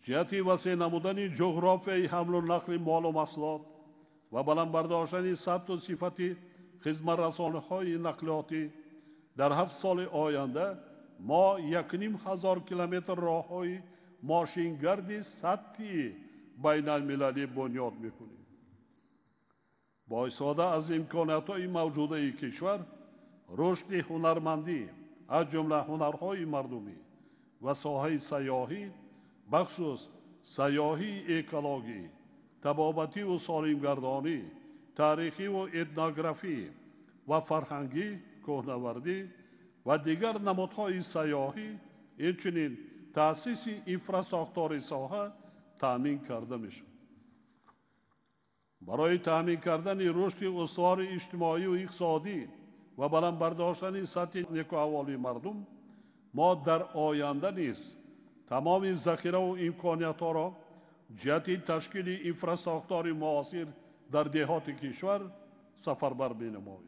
Ҷиҳати васеъ намудани ҷуғрофияи ҳамлу нақли молу маҳсулот ва баланд бардоштани сатҳу сифати хизматрасониҳои нақлиётӣ дар 7 соли оянда мо 1500 километр роҳҳои мошингарди сатҳи байналмилалӣ бунёд мекунем. Бо истифода аз имкониятҳои мавҷудаи кишвар, рушди ҳунармандӣ, аз ҷумла ҳунарҳои мардумӣ, ва соҳаи сайёҳӣ, бахусус сайёҳии экологӣ, табобативу солимгардонӣ, таърихиву этнографӣ ва фарҳангӣ, кӯҳнавардӣ ва дигар намудҳои сайёҳӣ, инчунин таъсиси инфрасохтори соҳа таъмин карда мешавад. Барои таъмин кардани рушди устувори иҷтимоию иқтисодӣ ва баланд бардоштани сатҳи некӯаҳволии мардум мо дар оянда низ тамоми захираву имкониятҳоро ҷиҳати ташкили инфрасохтори муосир дар деҳоти кишвар сафарбар менамоем.